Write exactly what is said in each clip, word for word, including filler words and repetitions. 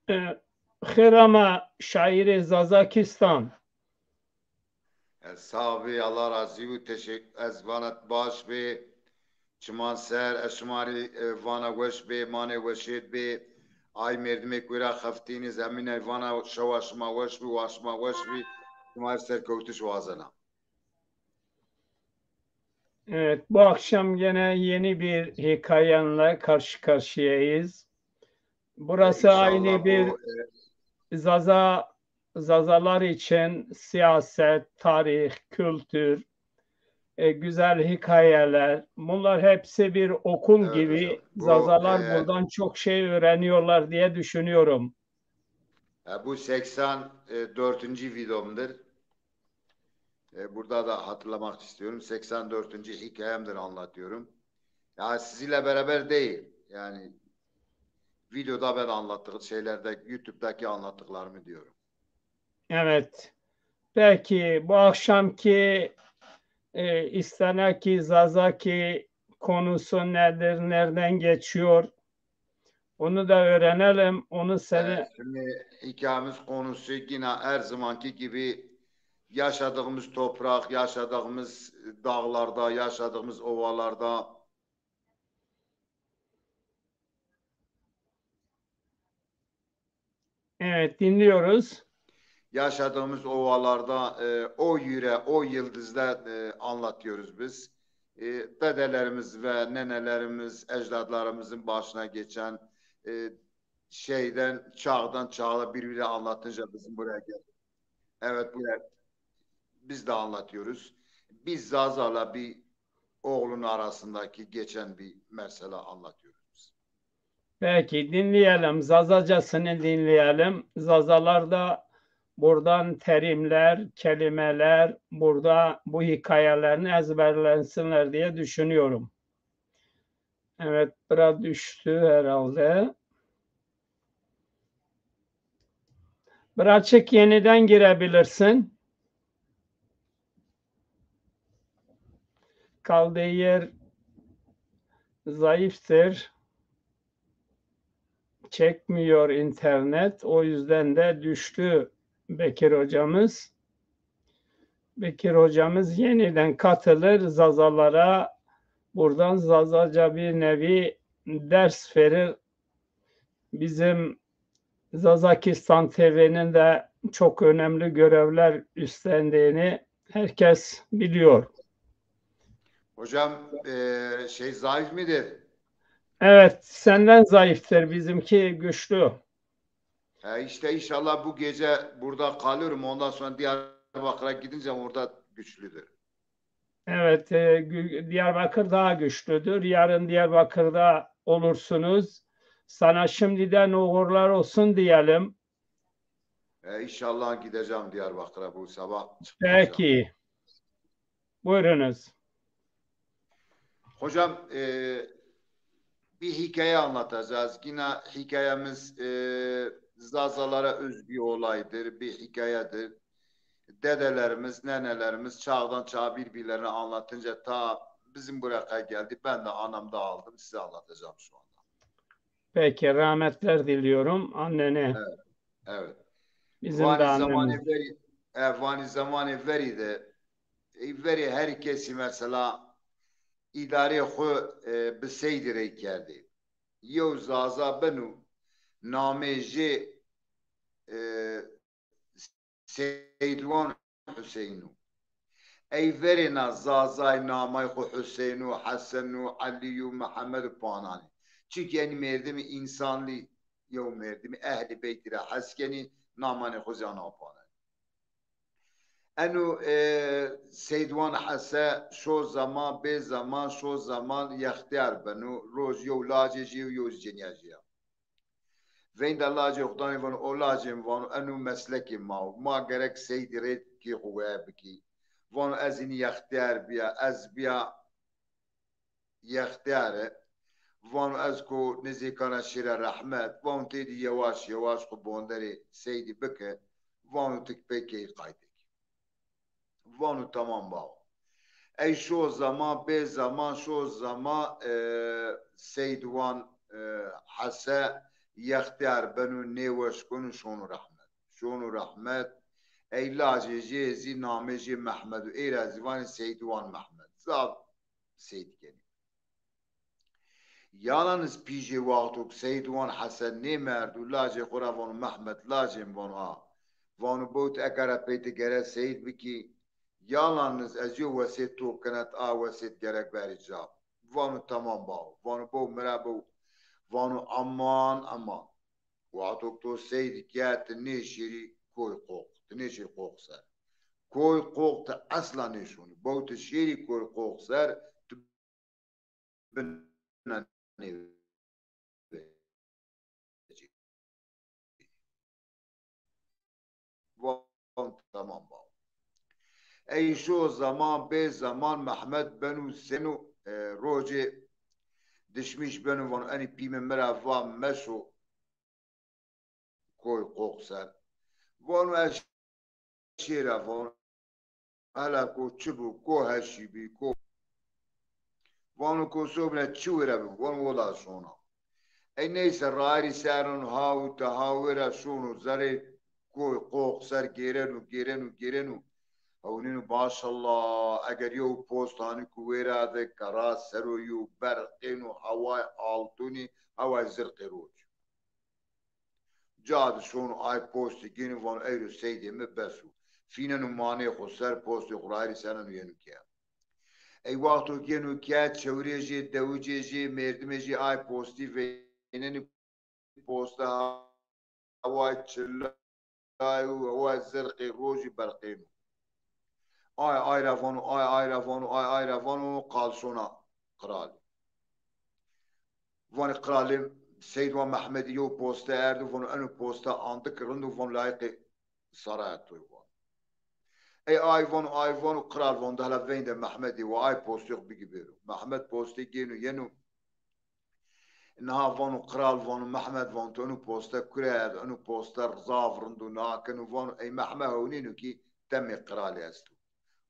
E, xêr ama şaîrê Zazakistan. E, sağ bî, Allah razî bû. Teşekkür, ez vana baş bî. Çiman ser, ez şima rî, e, vana weş bê, manê weşêd bê. Ay merdimê ku ra xeftînî zemîne vana şewa şima weş bî, wa şima weş bî. Şima rî serkewtiş wazena. Evet, bu akşam gene yeni bir hikayenle karşı karşıyayız. Burası aynı bir Zaza Zazalar için siyaset, tarih, kültür, e, güzel hikayeler. Bunlar hepsi bir okul gibi. Zazalar buradan çok şey öğreniyorlar diye düşünüyorum. E, bu seksen dördüncü videomdur. E, burada da hatırlamak istiyorum. Seksen dördüncü hikayemdir anlatıyorum. Ya sizinle beraber değil. Yani videoda ben anlattığı şeylerde, YouTube'daki anlattıklarımı diyorum. Evet. Peki bu akşamki e, İstanaki Zazaki konusu nedir? Nereden geçiyor? Onu da öğrenelim. Onu seni... Evet, şimdi hikayemiz konusu yine her zamanki gibi yaşadığımız toprak, yaşadığımız dağlarda, yaşadığımız ovalarda. Evet, dinliyoruz. Yaşadığımız ovalarda, e, o yüre, o yıldızda, e, anlatıyoruz biz. E, dedelerimiz ve nenelerimiz, ecdadlarımızın başına geçen, e, şeyden, çağdan çağa birbirine anlatınca bizim buraya geldi. Evet, buraya biz de anlatıyoruz. Biz Zaza'la bir oğlun arasındaki geçen bir mesele anlatıyoruz biz. Peki, dinleyelim. Zazacasını dinleyelim. Zazalar da buradan terimler, kelimeler, burada bu hikayelerini ezberlensinler diye düşünüyorum. Evet, biraz düştü herhalde. Birazcık yeniden girebilirsin. Kaldığı yer zayıftır. Çekmiyor internet. O yüzden de düştü Bekir hocamız. Bekir hocamız yeniden katılır. Zazalara buradan Zazaca bir nevi ders verir. Bizim Zazakistan T V'nin de çok önemli görevler üstlendiğini herkes biliyor. Hocam, e, şey zayıf mıdır? Evet, senden zayıftır, bizimki güçlü. E, işte inşallah bu gece burada kalıyorum. Ondan sonra Diyarbakır'a gidince orada güçlüdür. Evet, e, Gü- Diyarbakır daha güçlüdür. Yarın Diyarbakır'da olursunuz. Sana şimdiden uğurlar olsun diyelim. E, inşallah gideceğim Diyarbakır'a bu sabah çıkacağım. Peki. Buyurunuz. Hocam, e, bir hikaye anlatacağız. Yine hikayemiz, e, Zazalara özgü olaydır, bir hikayedir. Dedelerimiz, nenelerimiz çağdan çağa birbirlerine anlatınca ta bizim buraya geldi. Ben de anamda aldım, size anlatacağım şu anda. Peki, rahmetler diliyorum annene. Evet. Bizim de Vanî zamanê annemiz. verî, e, vanî zamanê verî de, e, verî her kesî mesela îdareyê xwu, e, bi seydî rey kerdî. Yew Zaza beno, namê jê, e, Seydwan Huseyno. Ey verêna Zazay namay xwu Huseyno, Heseno, Elîyo, Mihemedo pananê. Çunkî enî merdimî însanlî, yew merdimî ehlî beytî ra hes kenî, namanê xwu zî ana pananê. Eno, e, Seydwan Hese şo zeman, bê zeman, şo zeman yextîyar beno. Roj yew lacê jê yo, yew zî cenîya jê ya. Veynda lacê xwu danê vano, o lacê mi vano, eno meslekê ma o. Ma gerek seydî rê kê xwu weye bikî. Vano, ez înî yextîyar bîya, ez bîya yextîyare. Vano, ez ko nizêkana şêra rehmet. Vano, têdî yewaş yewaş xwu bonderê seydî bike. Vano, ti pey key qaytê kî. Vano, tamam bawo. Ey şo zeman, bê zeman, şo zeman, e, Seydwan, e, Hese yextiyar beno, nêweş keno, şono rehmet. Şono rehmet. Ey lajê jê zî namê jê Mehmed o. Ey ra zî vanê Seydiwan Mehmed. Zaf seyd kenê. Yalaniz pîjê wexto ke Seydiwan Hesen nêmerdo, lajê xo ra vano Mehmed, lajê mi, vano a. Vano bawt, eka ra pey ti gere seyd bikî. Yalaniz ez yo wesêt to kenat, a wesêt gerek berî ca. Vano tamam bawo. Vano baw, mi ra baw. Vano aman aman. Wexto ke to seyd kerd, ti nêşêrî koy Qoq, ti nêşêrî Qoq ser. Koy Qoq ti esla nêşonî. Baw ti şêrî koy Qoq ser, ti bina nêvecî. Van tamam bawo. Ey şo, zaman bê zaman, Mehmed beno seno, e, rocê dişmîş beno, vano enî pî mi mi ra va meşo koy Qoq ser. Vano ez şêra, vano hela ko çi bo, ko heşî bî, ko. Vano ko sobine çi wêra bi, vano wela şona. Ey neyse, rayirî serno, ha û te ha wêra şono zerê koy Qoq ser, gêreno, gêreno, gêreno. Hewnîno, maşallah, eger yew post hanî ku wêra de kera ser o, yew berqêno, heway altûnî, heway zirqê roc. Ca de şono ay postî gêno, vano eyro seydê mi bes o. Fîneno manê xo ser, postê xo rayirî seneno yeno ke. Ey wexto gêno ke, çewrê jê, dewicê jê, mêrdimê jê ay postî veynenî, posta heway çilay û heway zirqê rojî berqêno. Ay ay ra vano, ay ay ra vano, ay ay ra vano, qal şona qiralî. Vanê qiralê, Seydwan Mehmedî yew poste erdo, vano eno poste andik rind o, vano layiqê saraya to yo, vano. Ey ay vano, ay vano, qiral vano, de hela veynde Mehmedî wa ay postê xo bigî bêro. Mehmed postê gêno yeno. Niha vano qiral, vano Mehmed, vano to eno poste kure erd, eno poste zaf rind o, niha keno, vano ey Mehmed hewnîno kî temê qiralî esto.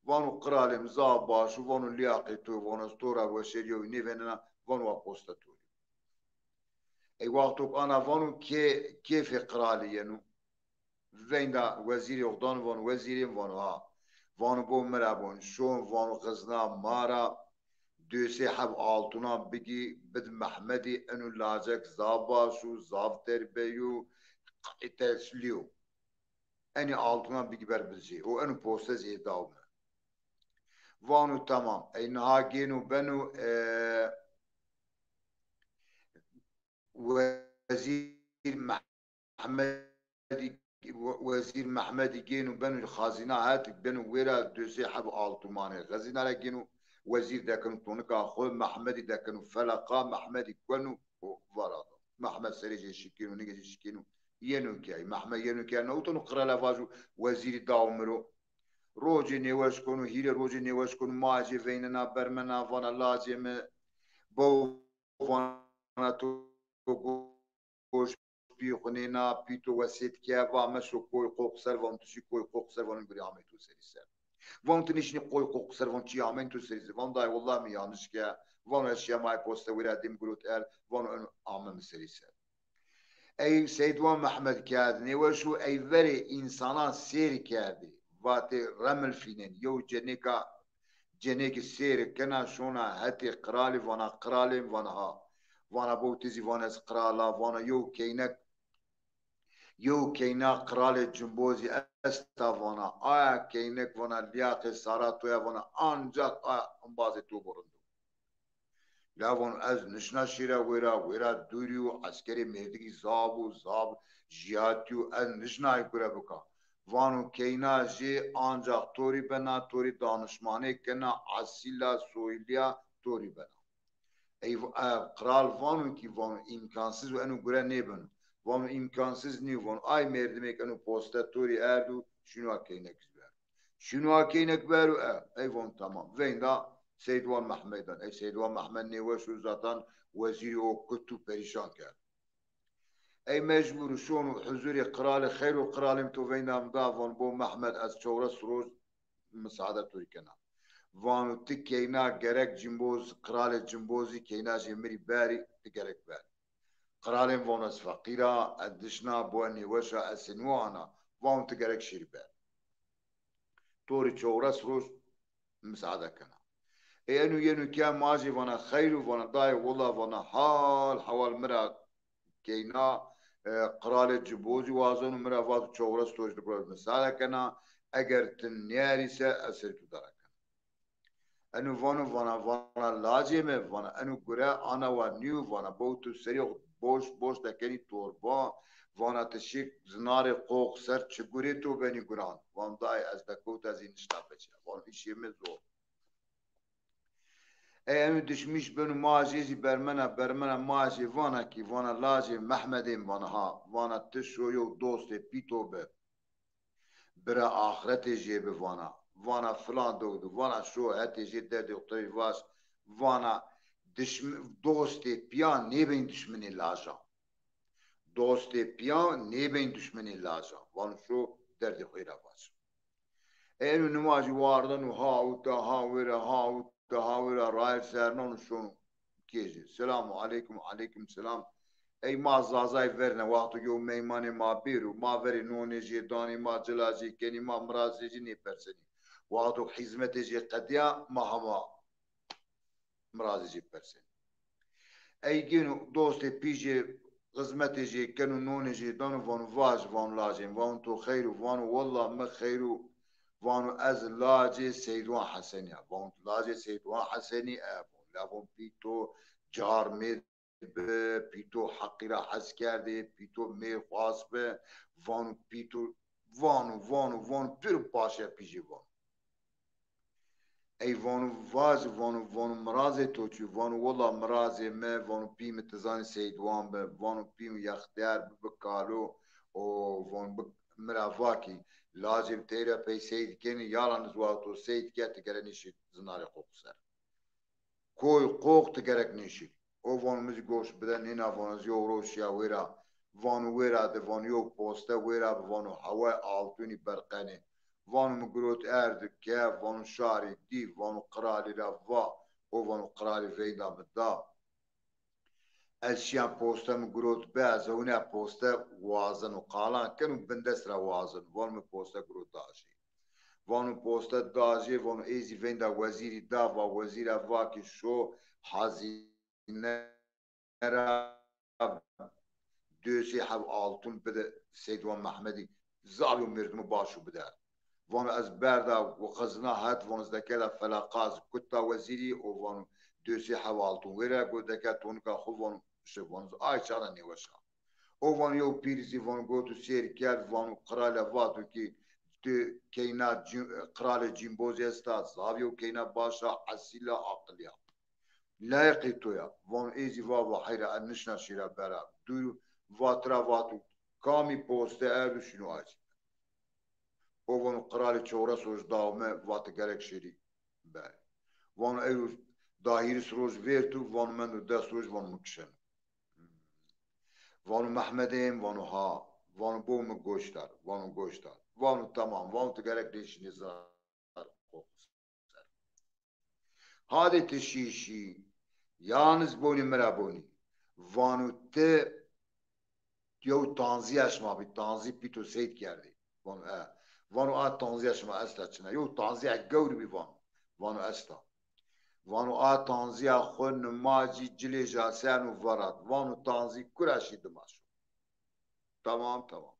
Vano qiralê mi zaf baş o, vano lîyaqê to, vano ez to ra weşêrî yew nêvênena, vano wa poste to rê. Ey wexto ke ana vano kê, kêfê qiralî yeno. Veynda wezîrê xo dano, vano wezîrê mi, vano ha. Vano bo mi ra bon, şon, vano xizna ma ra dösê heb altunan bigî, bid Mehmedî, eno lacek zaf baş o, zaf terbeyo, qîteslî yo. Enî altunan bigî ber bid jê. O eno poste zî ê daw mi. Vano tamam. Ey niha gêno beno, e, Wezîr Mehmedî, Wezîr Mehmedî gêno beno xazîna het, beno wêra dösê heb altumanê. Xezîna ra gêno, wezîr dekeno tonika xo, Mehmedî dekeno feleqa, Mehmedî kueno û vara da. Mehmed serê jê şikêno, nigê jê şikêno. Yeno key, Mehmed yeno key, na utano qirale vajo wezîrî daw mi ro. Rocê nêweş kono, hîrê rocê nêweş kono, ma jê veynena, bermena, vana lacê mi, baw, vana to goş pî xo nêna, pî to wesêt ke, va meşo koy Qoq ser, vano tu şî koy Qoq ser, vano birî amey to serî ser. Vano tu nêşinî koy Qoq ser, vano çî amey to serî ser. Vano dayê, wellahî mi yanlış ke, vano ez şîya ma ay poste wêra dê mi girot erd, vano eno ame mi serî ser. Ey Seydwan Mehmed kerd nêweş û ey verê însanan sêr kerdî. Vatê remil fînên. Yew cenêka, cenêkî sêr kena, şona hetê qiralî, vana qiralê, vana ha. Vana bo ti zî, vana ez qiral a, vana yew keynek, yew keyna qiralê cimbozî esta, vana aya keynek, vana lîyaqê sara to ya, vana ancak aya embazê to bo rind o. La vano ez nişna şîra wêra, wêra dûrî yo, eskerê mêrdikî zaf o, zaf jîyatî yo, ez nişna ay kure bika. Vano keyna jê ancak to rî bena, to rî danişmanê kena, esîl a, soylî ya, to rî bena. Ey, e, qral vano kî, vano îmkansız o, eno gure nêbeno. Vano îmkansız nîyo, vano ay mêrdimêk eno poste to rî erdo, şîno a keynek zî berdo. Şîno a keynek bero, e, ey vano tamam. Veynda Seydwan Mehmed dan. Ey Seydwan Mehmed nêweş o, zaten wezîrî o kut û perîşan kerd. Ey mecbur şono huzurê qiralî, xeyr o qiralê mi, to veynda mi da, vano bo Mehmed, ez çewres roj misaade to rî kena. Vano ti keyna gerek cimboz, qiralê cimbozî keyna jê mi rî berî, ti gerek berî. Qiralên vano ez feqîr a, ez dişna, bo ez nêweş a, ez sê nêwana. Vano ti gerek şêrî ber. To rê çewres roj misaade kena. Ê eno yeno ke ma jê vana xeyr û vana dayê willa vana hal hewal mi ra keyna, e, qiralê Cibozî wazeno mi ra vato çewres roj di gura misaade kena, eger ti nêerîse ez serê to dara kena. Eno vano vana, vana lacê mi, vana eno gure ana wa nîyo, vana bo tu serê xo boş boş dekenî torba, vana ti şî zinarê qox ser çi gurê to benî guran. Van dayê ez dekewta zî nişta beçe. Vano îşê mi zor. Ey eno dişmîş beno ma jê zî bermena, bermena ma jê vana kî, vana lacê Mehmedê mi vana ha, vana ti şo yew dostê pîto bi. Bira axretê jê bi vana. Vana filan dew di, vana şo hetê jê derdê xo tey vaj. Vana dişm-, dostê pîya nêbên dişminê lajan. Dostê pîya nêbên dişminê lajan. Vano şo derdê xo ra vaj. Eno nimajî wardeno ha uta, ha wêra, ha uta, ha wêra, rayir sernano şono kê jê. Selamu aleykum, aleykum selam. Ey ma Zazay verne, wexto yew meymanê ma bêro, ma verê nonê jê danê, ma cila jê kenî, ma mirazê jê nêpersenî. Wexto hîzmetê jê qedîya, ma hema mirazê jê persenî. Ey gêno dostê pî jê, xizmetê jê keno, nonê jê dano, vano vaj, vano lacê mi, vano to xeyr o, vano willa mi xeyr o, vano ez lacê Seydwan Hesenî ya. Vano lacê Seydwan Hesenî e, vano la vano pî to carmêrd bi, pî to heqî ra hes kerdê, pî to mêrxwas bi, vano pî to, vano, vano, vano, pêro paşe pî jê vano. Ey vano vaj, vano, vano mirazê to çi? Vano willa mirazê mi, vano pî mi ti zanî Seydwan bi, vano pî mi yextiyar bi, bi kalo, o vano bi mi ra va kî lacê mi tey ra pey seyd kenî, yalaniz wexto seyd ke ti gere nêşî zinarê qox ser. Koy qox ti gerek nêşî. O vano mi zî goş bide nêna, vano ez yew roj şiya wêra. Vano wêra de, vano yew poste wêra bi, vano heway altûnî berqenê. Vano mi girot erd ke, vano şarî dî, vano qiralî ra va. O vano qiralî veyda mi da. Ez şiya poste mi girot be, ez hewna poste wazeno, qalan keno bindest ra wazeno. Vano mi poste girot da jê. Vano poste da jê, vano ê zî veyda wezîrî da, va wezîra va kî şo hazîne ra dösê heb altun bide Seydwan Mehmedî, zaf yew merdimo baş o bide. Vano ez berda xizna het, vano ez dekeda felaqa, ez kutta wezîrî, o vano dösê heb altun wêra, go deke tonika xo, vano şi, vano ez ay çana nêweş a. O vano yew pîrî zî vano gotu sêr kerd, vano qirale vato kî tu keyna cî-, qiralê Cîmbozî esta, zaf yew keyna baş a, esîl a, aqilî ya. Layiqê to ya. Vano ê zî va, va heyra, ez nişna şîra bera. Dûr va tira vato kamî poste erdo şino acî. O vano qiralê çewres roj dao mi, va ti gerek şêrî ber. Vano ey roj da hîris roj vêrto, vano mendo des roj, vano mi kişeno. Vano Mehmedê mi, vano ha. Vano bo mi goş dar, vano goş dar. Vano tamam, vano ti gerek nêşînî zar. Hadê ti şî şî, yalniz bonî mi ra bonî. Vano ti yew tanzîya şima bî, tanzî pîto seyd kerdî. Vano e. Vano a tanzîya şima esta çina? Yew tanzîya gewr bî vano. Vano esta. Vano a tanzîya xo nimacî cilê jaseno verat. Vano tanzî kura şî dima şo. Tamam, tamam.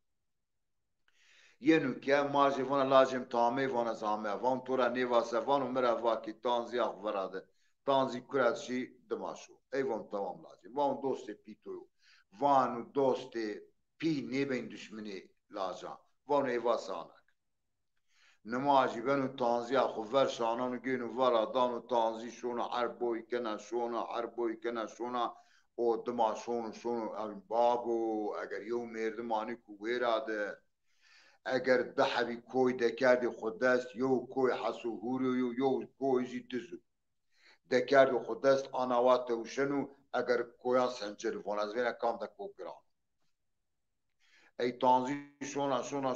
Yeno ke ma jê vana lacê mi tamê, vana ez ame. Van to ra nêvase, vano mi ra va kî tanzîya xo verade. Tanzî kura şî dima şo. Ey vano tamam lacê. Vano dostê pî to yo. Vano dostê pî nêbên duşminê lacan. Vano ê vase anak. Nimajî beno tanzîya xo ver şanano gêno vera dano tanzî şona her boy kena şona, her boy kena şona, o dima şono şono. Ew babo, eger yew mêrdim anî ku wêra de, eger di hebî koy dekerdê xo dest, yew koy heso hûrê yo, yew koy zî diz o. Dekerdê xo dest ana wa tewşeno, eger koyan senceno, vana ez vêna kam de ko giran. Ey tanzî şona, şona,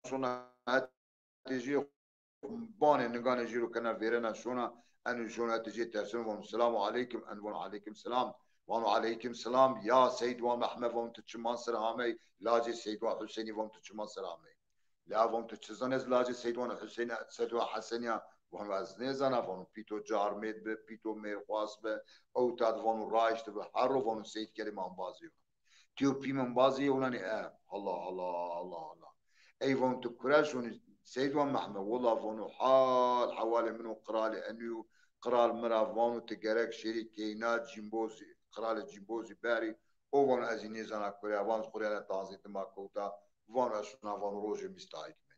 şona hetê jê banê ninganê jê ro kena vêrena şona, eno şona hetê jê terseno, vano selamu aleykum, eno vano aleykum selam. Vano aleykim selam, ya Seydwan Mehmed, vano ti çiman ser amey, lacê Seydwan Husenî, vano ti çiman ser amey. La vano ti çi zanê ez lacê Seydwan Husenî, Seydwan Hesenî ya? Vano ez nêzana, vano pîto carmêd bi, pîto mêrxwas bi, ewta di vano raşt bi, her ro vano seyd kerê ma embazê yo. Tiyo pî mi embazê yewnanî e. Allah Allah, Allah Allah. Ey vano ti kure şonî Seydwan Mehmed? Wela vano hal hewalê min û qiralê enî yo, qiral mi ra vano ti gerek şêrî keyna Cîmbozî, qiralê Cîmbozî berî. O vano ez zî nêzana kure, vano xuriyane tanzî dima kewta, vano ez şona vano rojê mi zî tahîk mendî.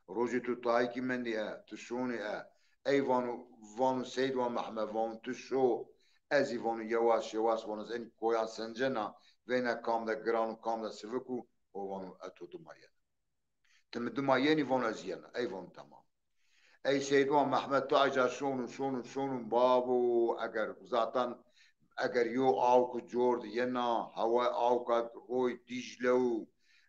Rojê tu tahîkî mendî e, tu şonî e. Ey vano, vano Seydwan Mehmed, vano tu şo, ez zî vano yewaş yewaş vano ez enî koyan sencena, veyna kam de giran û kam de sivik û o vano ez to dima yena. Ti mi dima yenî, vano ez yena. Ey vano temam. Ey Seydwan Mehmed, tu aca şono, şono, şono, babo, eger zaten, eger yo awk cor di yena, hewa awka roy Dîcle û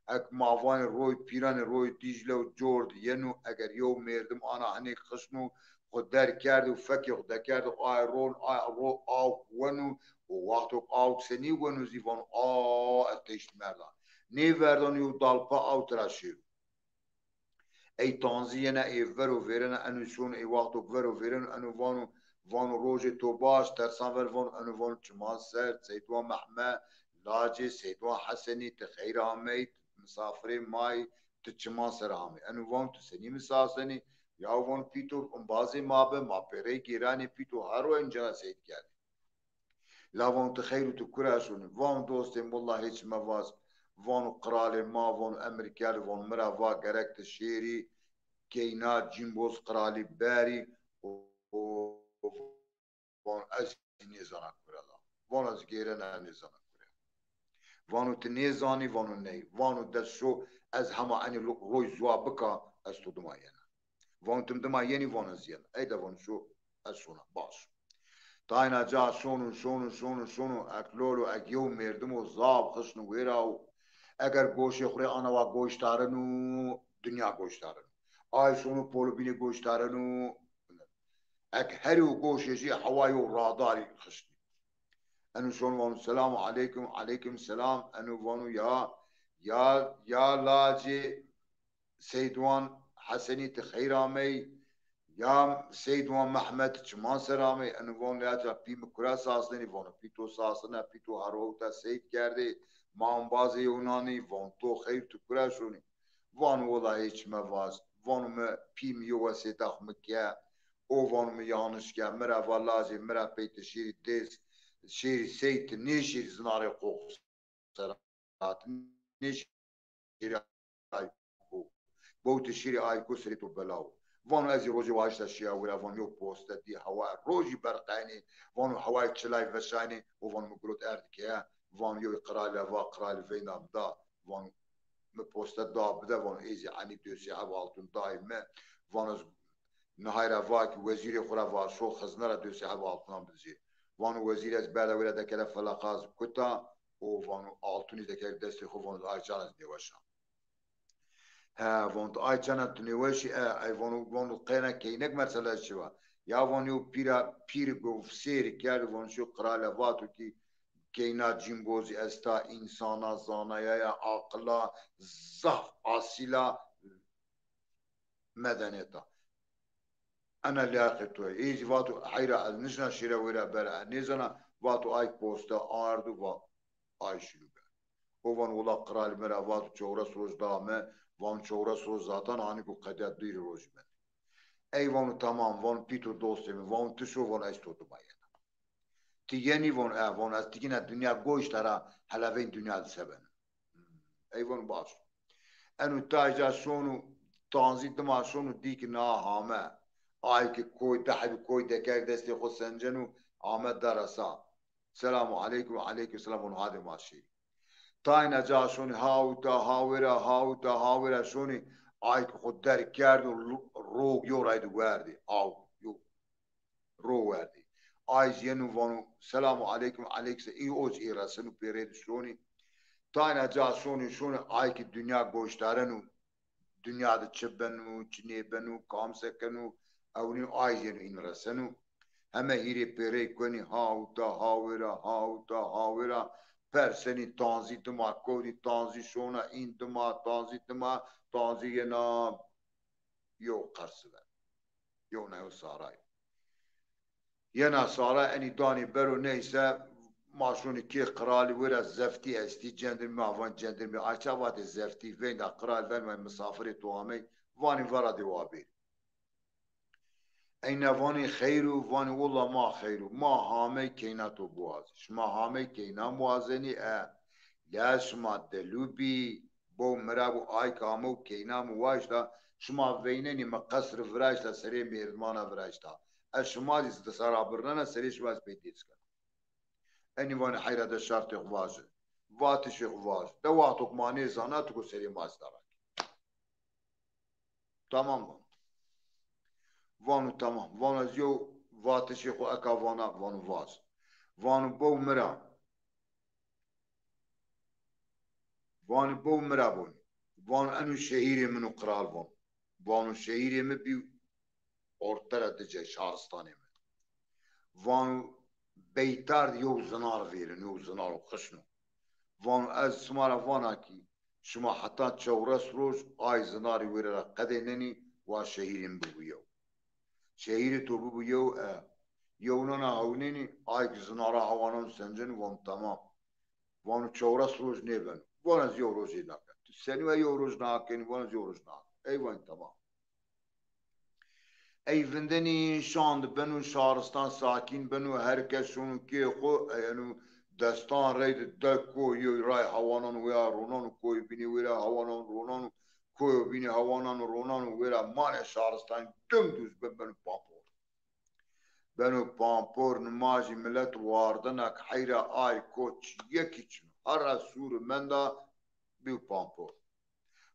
ek ma vanê roy pîranê roy Dîcle û cor di yeno, eger yew mêrdim ana hinêk xişno, xwu derg kerdo, fekê xwu dekerd û aye ron, aye ro awk weno, û wexto awk senî weno zî vano, a, ez teşt merda. Nêverdan yew dalpa aw tira şêro. Ey tanzî yena, ê vero vêrena, eno şono, ê wexto vero vêreno, eno vano, vano rojê to baş, tersan ver vano, eno vano çiman ser, Seydwan Mehmed, lacê Seydwan Hesenî, ti xeyr amey, misafirê ma yî, ti çiman ser amey. Eno vano ti senî misafir senî? Ya vano pîto embazê ma bi, ma pêrey gêranê pîto her ro encena seyd kerdê. La vano ti xeyr û ti kure şonî? Vano dostê mi, wela hêç mevac. Vano qiralê ma, vano emir kerd, vano mi ra va gerek ti şêrî keyna Cîmboz qiralî berî û, û vano ez nêzana kure la. Vano ez gêrena nêzana kure. Vano ti nêzanî? Vano ney. Vano de şo, ez hema enê lo-, roy zuwa bika, ez to dima yena. Vano tim dima yenî? Vano ez yena. Ey de vano şo, ez şona. Baş. Tayna ca şono, şono, şono, şono. Ek lolo, ek yew mêrdimo zaf xişno wêra û eger goşê xwu rê ana wa goştareno, dinya goştareno. Ay şono polo bînê goştareno. Ek herî û goşê jî hewa yew radarî xişnî. Eno şono vano selamu aleykum, aleykum selam. Eno vano ya, ya, ya lacê Seydwan Hesenî, ti xeyr amey. Ya Seydwan Mehmed, çiman ser amey. Eno vano ya ca pî mi kure sasnenî? Vano pî to sasnena, pî to her wewta seyd kerdê. Ma embazê yewnanî. Vano to xeyr, tu kure şonî? Vano wela hêç mevac. Vano mi pî mi yew wesêta xwu mi ke. O vano mi yanlış ke. Mi ra va lacê mi ra pey ti şêrî dês, şêrî sey, ti nêşêrî zinarê qox sera, ti nêşêrî ayko. Bowtê şêrî ayko, serê to belawo. Vano ez zî rojê waşta şîya wira, vano yew poste dî hewa rojî berqeynê, vano hewayê çilay veşaynê, o vano mi girot erd keye, vano yew qirale va, qiralî veyna mi da, vano mi poste da bide, vano ê zî enî dösê heb altun dayê mi, vano ez nihay ra va ki wezîrê xwu ra va şo xizne ra dösê heb altunan bidijê. Vano wezîr ez berda wira dekere felaqa ez kuta, o vano altunî dekere destê xwu, vano ay çan ez nêweş a. He, vano ti ay çana tu nêweşî, e, ay vano, vano qeyna keynek mesela çi wa? Ya vano yew pîra, pîr go sêrî kerd, vano şo qirale vato ki keyna Cîmbozî esta, însana, zanayaya, aqila, zaf asîla, medeniyeta. Ena liyaqê to yê. Ê zî vato heyra ez nişna şêra wêra bera, ez nêzana, vato ay poste ardo va ay şîro ber. O vano wela qiralî mi ra vato çewres roj da mi, vano çewres roj zaten anîko qedîya dûrî rojî mendî. Ey vano tamam, vano pîto dostê mi, vano ti şo, vano ez to dima yena. Ti yenî? Vano e, vano ez tikîna dinya goşta ra, hela veyn dinya di se beno. Ey vano baş. Eno tay ca şono, tanzî dima şono, dî ki na hame. Ay ki koy, dehebî koy deker destê xo senceno, ame deresa. Selamu aleykum, aleykum selam, vano hadê ma şî. Tayna ca şonî, hawta, hawira, hawta, hawira şonî, ay ki xo derg kerdo, lo-, rog yo ray di werdî, aw yo ro werdî. Ay zî yeno vano, selamu aleykum, aleykum se-, î o zî ê reseno pêrê di şonî. Tayna ca şonî, şonî, ay ki dinya goştareno, dinya di çi beno, çi nêbeno, kam se keno, ewnî ay zî yeno în reseno. Heme hîrê pêrey kuenî ha uta, ha wêra, ha uta, ha wêra. Persenî tanzî dima kewdî, tanzî şona în dima, tanzî dima, tanzî yena yew qersive. Yewna yew saray. Yena sara enî danî bero neyse, ma şonî kê qiralî wêra zeftî estî, cendirmî ma van cendirmî, ayça vatê zeftî, veynda qiral venmay misafirê to amey, vanî vera de wa bêrî. Eyna vanî xeyr o, vanî willa ma xeyr o, ma hamey keyna to biwazî. Şima hamey keyna mi wazenî e. La şima delû bî, bo mi ra bo, ay ke amew keyna mi waşta, şima veynenî mi qesr viraşta, serê mêrdimana viraşta. Ez şima zî di sera birnena, serê şima zî pey dês kena. Enî vanî heyra de şartê xwu vaje. Vatişê xwu vaje. De wexto ke ma nêzana, ti go serê ma zî dara. Tamam vano. Vano tamam. Vano ez yew vatişê xwu eka vana, vano vaze. Vano bo mi ra. Vano bo mi ra bon. Vano eno şehîrê min o, qral vano. Vano şehîrê mi bî ortera di cay, şaristanê mi. Vano beytar di yew zinar vêrin, yew zinar o xişno. Vano ez sima ra vana kî şima heta çewres roj ay zinarî wêre ra qedênenî, wa şehîrê mi bibo yew. Şehîrê to bibo yew e. Yewnana hewnênî, ay kî zinara hewanan sencenî, vano tamam. Vano çewres roj nêbeno. Vano ez yew rojê naken. Tu senî wa yew roj nakenî? Vano ez yew roj naken. Ey vanî tamam. Ey vindenî şand beno, şaristan sakîn beno, her kes şono kê xwu, ey eno destan reyde de koyî, yew ray hewanan wêra ronan û koyî bînî wêra hewanan ronan û koyo bînî hewanan ronan û wêra manê şaristan dimdûz ben, beno pampor. Beno pampor, nimajî milet wardena ke heyra ay koç yekî çin o. Herra sûr menda bîyo pampor.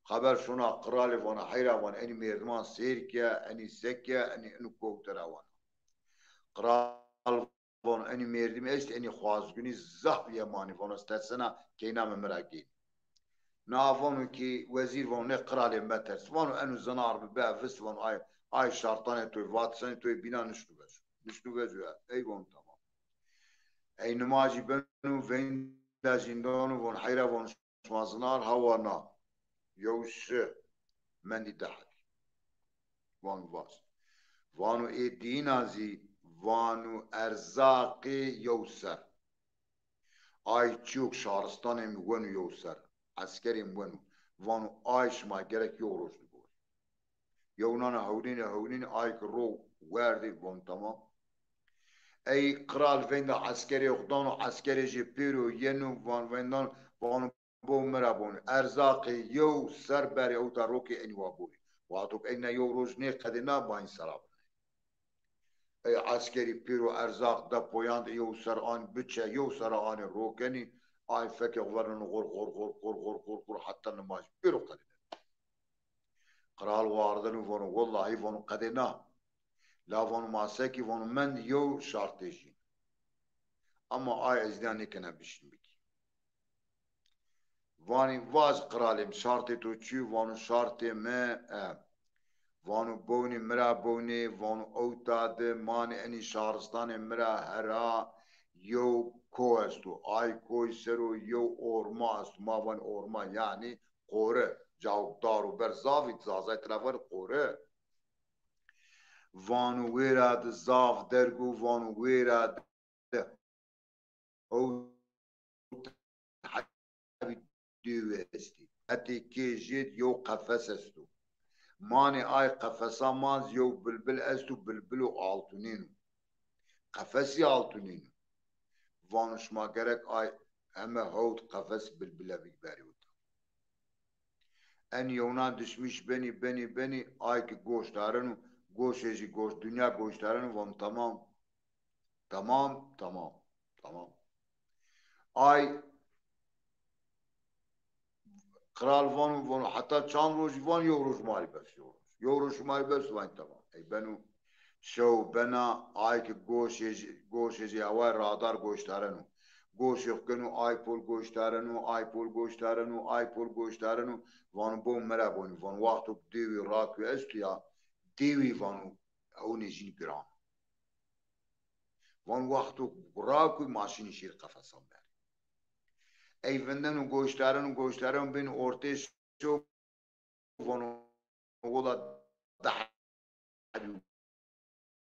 Xeber şona qiralî, vana heyra, van enî mêrdiman sêr ke, enî se ke, enî ino kowte ra, vana. Qiral vano enî mêrdimî est, enî xwazgunî zaf yemanî, vano ez tersena keyna mi mi ra gênî. Na vano kî wezîr vano nê qiralê meters. Vano eno zinar bi be vist, vano ay, ay şartanê toy, vatisanê toy bîna nişto vejo. Nişto vejo ya. Ey vano tamam. Ey nimajî beno, veynda zîndano, vano heyra, vano şima zinar hewa na. Yew şi, mendî di hebî. Vano vaj. Vano ê dîna zî, vano erzaqê yew ser. Ay çîyo ke şaristanê mi weno yew ser, eskerê mi weno, vano ay şima gerek yew roj digorî. Yewnana hewnênî, hewnênî, ay ke ro werdî, vano tamam. Ey qiral veynda eskerê xwu dano, eskerê jê pêro yeno, van veyndan, vano bo mi ra bonî. Erzaqê yew ser berê ewta rokê enî wa borî. Wexto ke ey na yew roj nêqedêna, ma înî sera birnê. Ey eskerî pêro erzaq de poyan de, yew ser anî biçe, yew sera anî rokenî, ay fekê xwu verneno xor, xor, xor, xor, xor, xor, xor, heta nimaj pêro qedêneno. Qiral wardeno, vano wellahî, vano qedêna. La vano ma se kî, vano mend yew şartê jîn. Ama ay ez nîya nêkena bişîn bikî. Vanî vaj qiralê mi, şartê to çi yo? Vano şartê mi e. Vano bownî mi ra bownê, vano ewta de manê enî şaristanê mi ra hera yew ko esto. Ay koy ser o yew orma esto. Ma vanî orma, yanî qore. Cawik dar û ber zaf î, zazay tira vanî qore. Vano wêra de zaf derg o, vano wêra de ewta hebî dêwî estî. Hetê kê jêd yew qefes esto. Manê ay qefesa ma zî yew bilbil esto, bilbilo altûnên o. Qefesî altûnên o. Vano şima gerek ay heme hewt qefes bilbile bigberî ewta. En yewna dişmîş benî, benî, benî, ay ke goş dareno, goşê jî goş, dinya goş dareno, vano tamam. Tamam, tamam, tamam. Ay qral vano, vano heta çand rojî? Van yew roj ma rê bes, yew roj. Yew roj şima rê bes, van tamam. Ey beno, şew bena, ay ke goşê jî, goşê jî heway radar goşdareno. Goşê xwu keno, ay pol goşdareno, ay pol goşdareno, ay pol goşdareno. Vano bo mi ra bonî, vano wexto ke dêwî rakû esto ya, dêwî vano hewnê jîn giran. Vano wexto rakuy ma şinî şîr qefesan berdî. Ey vindeno goşdareno, goşdareno bîn ortê şo, vano wela deh hebî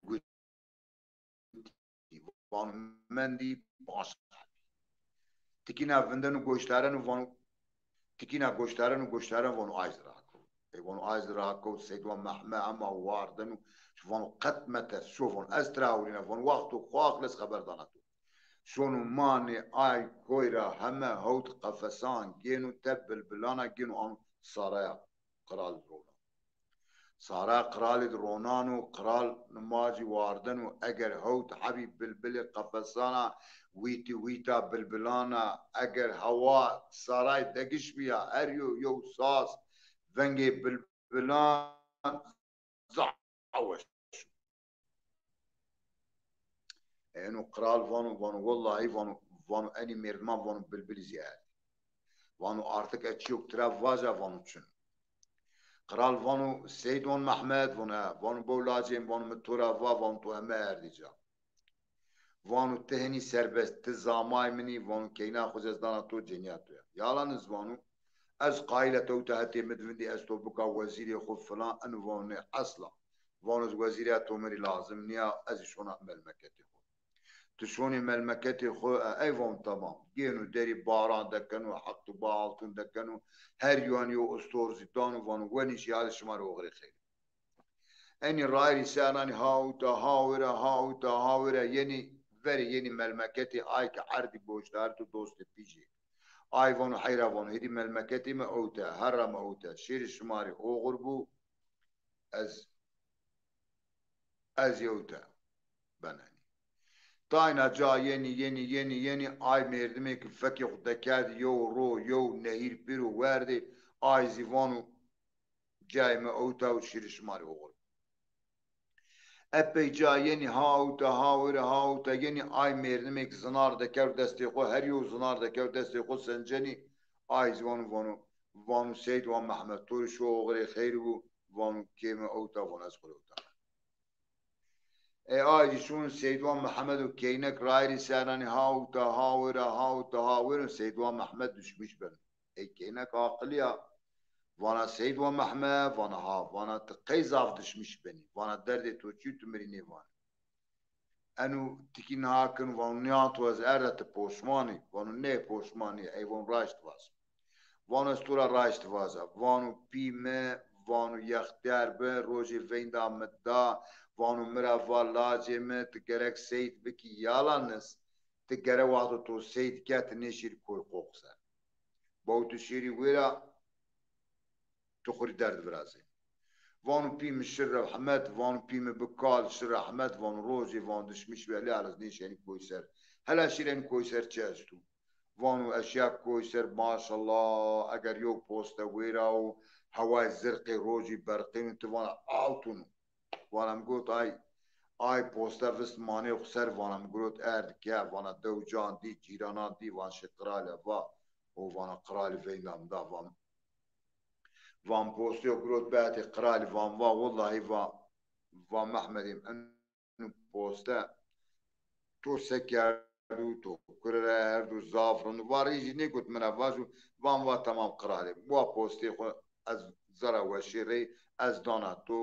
gotî, vano mendî panc hebî. Tikîna vindeno goşdareno, vano tikîna goşdareno, goşdareno vano ay zî rakewt. Ey vano ay zî rakewt, Seydwan Mehme hema wardeno, vano qet mete, şo vano ez tira ewrîna, vano wexto xo aqil ez xeber dana to. Şono manê ay koy ra heme hewt qefesan gêno te bilbilana gêno ano saraya qral ronano. Saraya qralî di ronano, qral nimacî wardeno, eger hewt hebî bilbilê qefesana, wîtî wîta bilbilana, eger hewa saray degiş bîya, her yo yew saz, vengê bilbilan zaf weş. Eno qral vano, vano wellahî vano, vano enî mêrdiman vano bilbilî zî erdî. Vano artık ez çîyok tira vaja vano çin. Qral vano Seydwan Mehmed, vano e, vano bew lacê mi, vano mi to ra va, vano to heme erdî ca. Vano ti henî serbest, ti zamay min î, vano keyna xo zî ez dana to, cenîya to ya. Yalan iz vano, ez qayîl a tewta hetê mi di vindî ez to bika wezîrê xo filan, eno vano nê esla. Vano ez wezîrê to mi rî lazim nîya, ez zî şona melmeketê xo. Ti şonê melmeketê xo, e, ey vano tamam. Gêno derî baran dekeno, heqtûba altun dekeno, her yuan yew ostor zî dano, vano wenî şîyalê şima rê oxirê xeyr. Enî rayîrî sernanî ha uta, ha wira, ha uta, ha wira, yenî verê, yenî melmeketê ay ke erdî goşdar tu dostê pîjê. Ay vano heyra vano, hêdî melmeketê mi ewte, herra mi ewte, şêrê şima rê oxir bû, ez, ez ewte benenî. Tayna ca yenî, yenî, yenî, yenî, ay mêrdimê ke fekê xo dekerdî yew ro, yew nehîr pêro werdê, ay zî vano cayê mi ewta û şîrê şima rê oxir. Epey ca yenî ha ewta, ha wira, ha ewta yenî, ay mêrdimêk zinar dekewt destê xo, her yew zinar dekewt destê xo sencenî, ay zî vano, vano, vano Seydwan Mehmed, to rê şo oxirê xeyr bû, vano kê mi ewta, vano ez xo rê ewta. Ê ay zî şûn Seydwan Mehmed û keynek rayîrî sernanî ha uta, ha wira, ha uta, ha wira, Seydwan Mehmed duşmîş beno. Ey keynek aqilî ya. Vana Seydwan Mehmed, vana ha, vana ti qey zaf duşmîş benî. Vana derdê to çî, tu mi rî nêvanî. Eno tikî niha kin, vano nîya to ez erda ti poşman î. Vano nê poşman nîya, ey vano raşt vazo. Vano ez to ra raşt vaza. Vano pî mi, vano yextîyar bi, rojê veynda mi da, vano mi ra va lacê mi, ti gerek seyd bikî, yalan iz, ti gerek wexto to seyd ke, ti nêşêrî koy qoq ser. Baw tu şêrî wêra, tu xwu rî derd virazê. Vano pî mi şi rehmet, vano pî mi bi kal şi rehmet, vano rojê, vano dişmîş ve lê ez nêşenî koy ser. Hela şîrenî koy ser çi esto? Vano ez şiya koy ser, maşallah, eger yew poste wêra û heway zirqê rojî berqîn û ti vana altun o. Vana mi got ay, ay poste vist manê xwu ser, vana mi girot erd ke, vana dew can dî, cîranan dî, van şi qirale va, û vana qiralî veynda mi da, van, van postê xwu girot betê qiralî, van va, wellahî va, va Mehmedê mi, eno poste to se kerdû, to kure ra erdû, zaf rind û va rî zî nêgot mi ra vajo, van va temam qiralê. Wa postê xwu ez zera weşê rey ez dana to,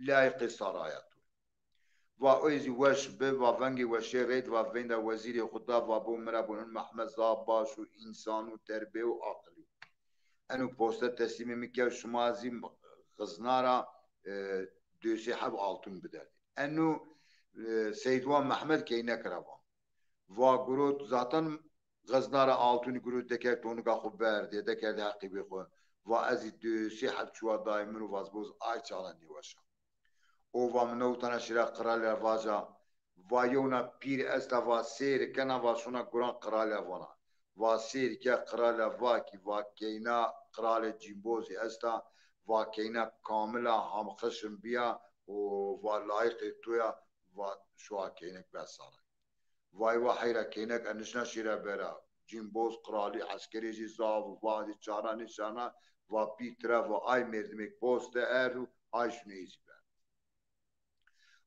layîqê saraya to. Va ey zî weş bi, va vengê weşê rey di, va veynda wezîrê xwu da, va bo mi ra bo, in Mehmed zaf baş û însan û terbê û aqilî yo. Eno poste teslîmê mi kerd, şima zî xizna ra, e, dösê heb altun biderdê. Eno, e, Seydwan Mehmed keynek ra va. Va girot, zaten xizna ra altunî girot dekerd tonika xwu berdê, dekerdê heqîbê xwu. Va ez zî dösê heb çuwa dayê min û vaz boz ay çaxna nêweşa. O va mi newtana şira qiralî ra vaca, va yewna pîr esta, va sêr kena, va şona guran qiralî ra vana. Va sêr ke qiralî ra va kî, va keyna qiralê cîmbozî esta, va keyna kamila hamxişm bîya û va layîqê to ya, va şoa keynek bes saray. Vay va heyra keynek, ez nişna şîra bera. Cîmboz qiralî, eskerê zî zaf û va zî çarna nîşana, va pî tira, va ay mêrdimêk poste erd û ay şunê zî ber.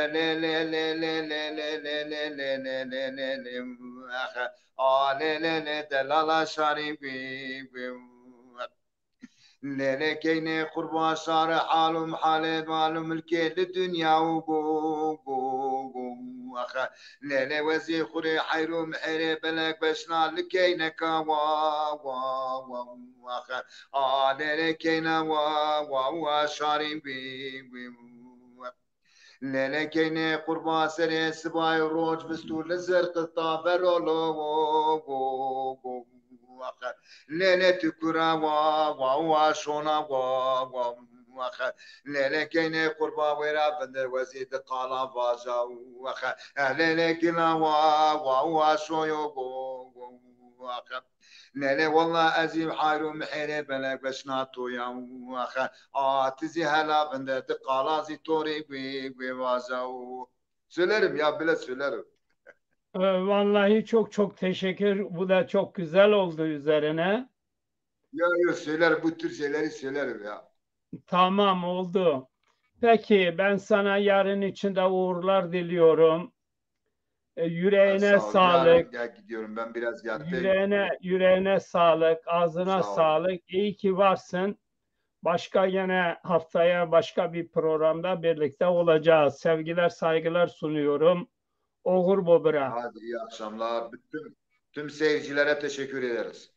be lê lê lê lê lê lê lê lê lê lê lê lê lê lê. Ax, a lê lê lê delala şarî bî bî. Lê lê keynê qurba şarî, halum halê malum ilkê li dinya û go go go. Ax, Lele wezî xurê heyr û mihêrê belek beşna li keyneka wa, wa, wa, wa, xe. A lele keyna wa, wa, wa, şarî wî, wî, wa. Lele keynê qurba serê sibay roc vistû li zirqita verolo wo, wo, wo, wa, xe. Lele tu kura wa, wa, wa, şona wa, wa, wa, xe. Lele keynê qurba wêra vindir wezî di qala vaja wa, xe. E, lele kila wa, wa, wa, şoyo wo, wo, wa, xe. Lele walla ez î heyr û mihêrê belek beşna to ya wa, xe. A ti zî hela vindir di qala zî to rê wê, wê vaja wa. Söylerim ya, bile söylerim. Ee, Vallahi çok çok teşekkür. Bu da çok güzel oldu üzerine. Ya, ya, söylerim, bu tür şeyleri söylerim ya. Tamam, oldu. Peki, ben sana yarın için de uğurlar diliyorum. E, yüreğine Sağ ol. Yarın sağlık. Ya gidiyorum, ben biraz yatayım. Yüreğine, yüreğine sağlık, ağzına Sağ ol. Sağlık. İyi ki varsın. Başka, yine haftaya başka bir programda birlikte olacağız. Sevgiler, saygılar sunuyorum. Oxir bo bira. Hadi iyi akşamlar. Bütün tüm seyircilere teşekkür ederiz.